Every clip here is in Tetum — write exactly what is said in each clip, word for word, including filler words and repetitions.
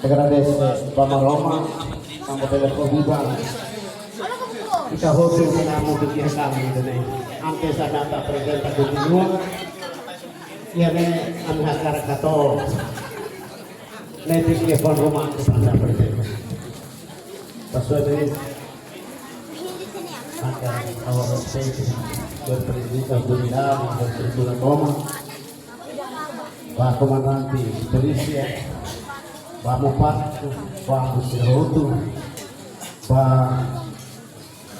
Agradese ba Maromak, tanba bele fó biban ita hotu, ita-nia mutu ke kami ida-ne'e. Antes ami atu aprezenta kontinua, iha ne'e ami hakarak hato'o netik ke fó ruma atu ami aprezenta. Pasoal ini, maka awal respect, berpendidikan, berpendidikan, berpendidikan, ba komandante polísia, ba Mopar, ba Ambus Rotu, ba,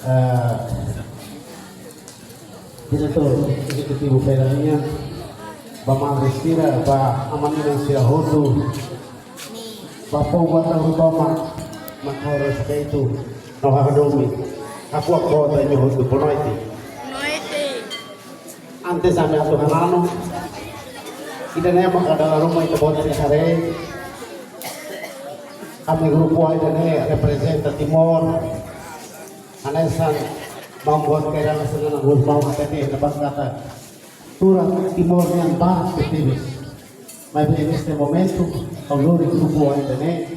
eh, diretór ezekutivu federal nian, ba maluk sira, ba aman-aman sira hotu, ba povu Ataúru tomak, maka respeitu no hadomi. Aku, aku tanya hotu, boa noite. Antes ami atu hananu, ida-ne'e maka dala ruma ita-boot sira haree, ami grupu A ida-ne'e reprezenta Timor. Hanesan maun boot Kay Rala Xanana Gusmão hatete iha ne'ebá katak, tuir Timor nian barak tebes. Maibé neste momentu, ha'u lori grupu A ida-ne'e,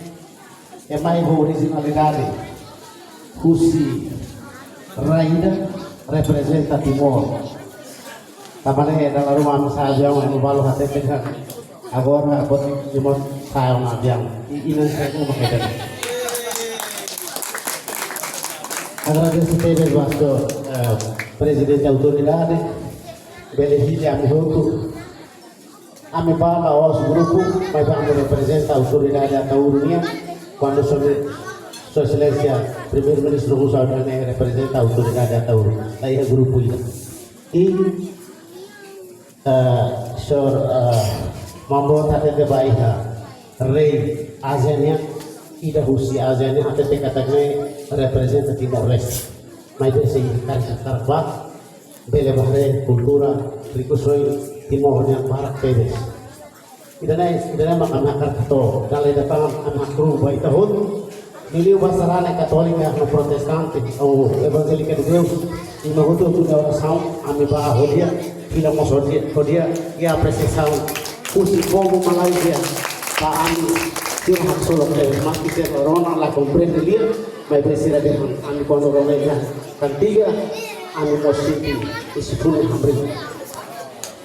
ema ho orijinalidade husi rai ida, reprezenta Timor. Tanba ne'e dala ruma ami sa'e aviaun, ema balu hatete katak agora boot Timor sa'e aviaun. I, i na'in-sa'e uma kaidana. Agradese tebes ba, eh, Prezidente Autoridade, bele hili ami hotu. Ami ba la'ós grupu, maibé ami reprezenta Autoridade Ataúru nian, kuandu Sua, Sua Exelénsia Primeiru-Ministru Rosa Dane reprezenta Autoridade Ataúru, la iha grupu ida. I, eh, señór, eh, maun boot hatete ba iha rei Ázia nian, ida husi Ázia nian hatete katak ne'e reprezenta Timor-Leste. Maibé se ita karik, karik ba, bele ba haree kultura, rikusoin Timor nian barak tebes. Ida-ne'e, ida-ne'e maka ami hakarak hato'o, dala ida tan ami hakru'uk ba ita hotu. Liuliu ba sarani katólika no protestante, ou evangélica de Deus, ema hotu-hotu nia orasaun, ami ba ho di'ak, fila mós ho di'ak, ho di'ak, i apresiasaun husi povu Malázia ba ami, sira haksolok tebes, maski sira rona la komprende lia, maibé sira dehan ami kuandu rona lia kantiga, ami mós sente isin-fuan hamriik.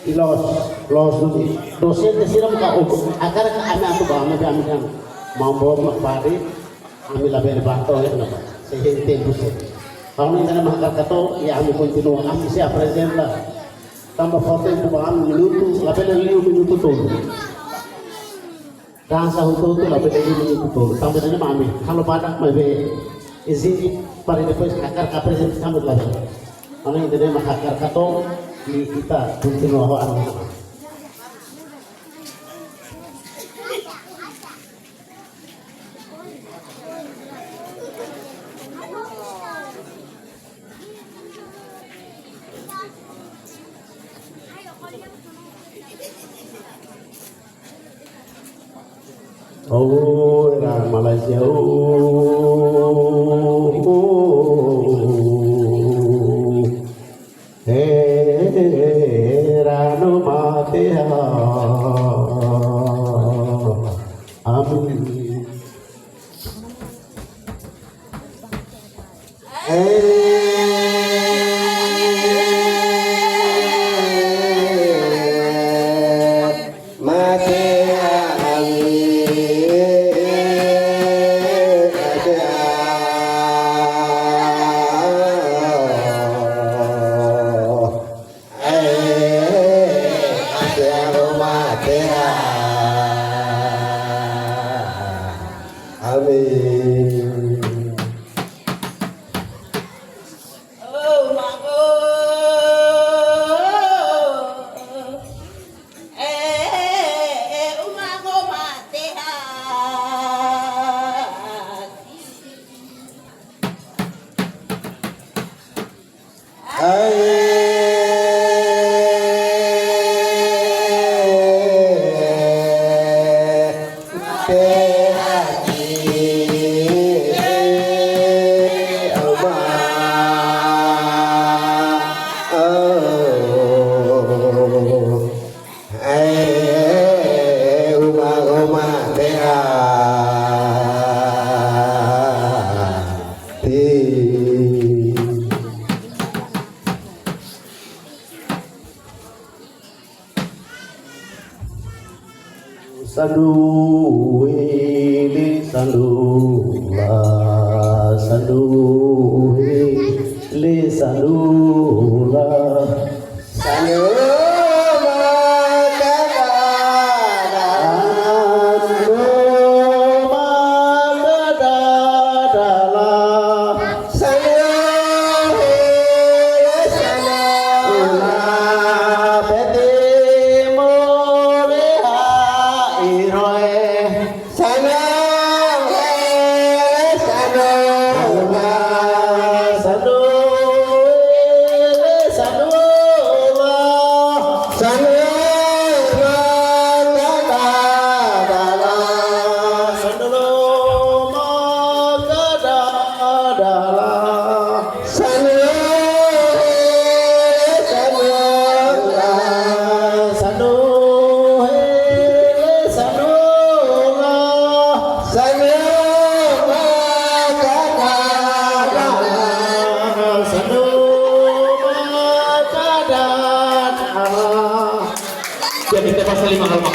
I loos, loos duni. Dosente sira maka opo, hakarak ami atu ba, ami, ami kan. Maun boot mak fali, ami labele ba to'o iha ne'ebá. Se hein tempu se. Ha'u hanoin ida-ne'e mak hakarak hato'o, i ami kontinua, ami sei aprezenta. Tanba fó tempu ba ami minutu, labele liu minutu tolu. Dansa hotu-hotu labele liu minutu tolu. Tanba ida-ne'e mak ami halo badak maibé izin para depois hakarak aprezenta kami labele. Hanoin ida-ne'e mak hakarak hato'o, i ita kontinua ho ami. Oh, era Malázia, oh, oh, oh, oh. Era no mate, ah, amin. Amin. Sandu la, sandu hele, sandu la. Sandu maka dada. Sandu maka dada la. Sandu hele, sandu la. Beti mole ha iroe. Sandu hele, sandu la. Sandu hele, sandu la. Sandu maka dada la. Sandu maka dada la. Sandu hele, sandu la. Sandu hele, sandu la. Sandu maka dada la. Sandu maka dada la. Jadi, kita pasal lima halaman.